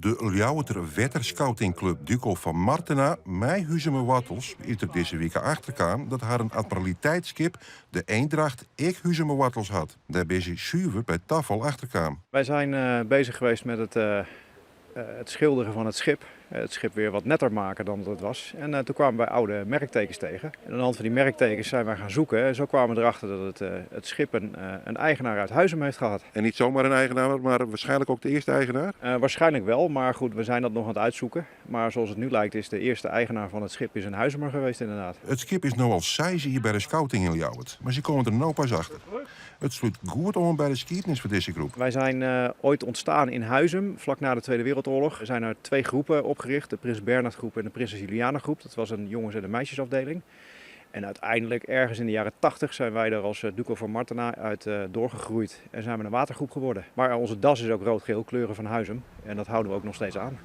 De Ljouwerter wetterscoutingklup Duco van Martena mei Huzumer woartels is der dizze wike achterkaam dat harren admiraliteitsskip de Eendracht ek Huzumer woartels hat. Dêr binne sy suver by tafal achterkaam. Wij zijn bezig geweest met het schilderen van het schip. Het schip weer wat netter maken dan dat het was. En toen kwamen wij oude merktekens tegen. En aan de hand van die merktekens zijn wij gaan zoeken. En zo kwamen we erachter dat het schip een eigenaar uit Huizum heeft gehad. En niet zomaar een eigenaar, maar waarschijnlijk ook de eerste eigenaar? Waarschijnlijk wel, maar goed, we zijn dat nog aan het uitzoeken. Maar zoals het nu lijkt is de eerste eigenaar van het schip is een Huizumer geweest inderdaad. It skip is no al seis jier by de scouting yn Ljouwert, mar sy komme der no pas achter. It slút goed oan by de skiednis fan dizze groep. Wij zijn ooit ontstaan in Huizum, vlak na de Tweede Wereldoorlog. Er zijn er twee groepen opgericht, de Prins Bernhard groep en de Prinses Juliana groep. Dat was een jongens- en een meisjesafdeling. En uiteindelijk ergens in de jaren 80 zijn wij er als Duco van Martena uit doorgegroeid en zijn we een watergroep geworden. Maar onze das is ook rood-geel, kleuren van Huizum. En dat houden we ook nog steeds aan.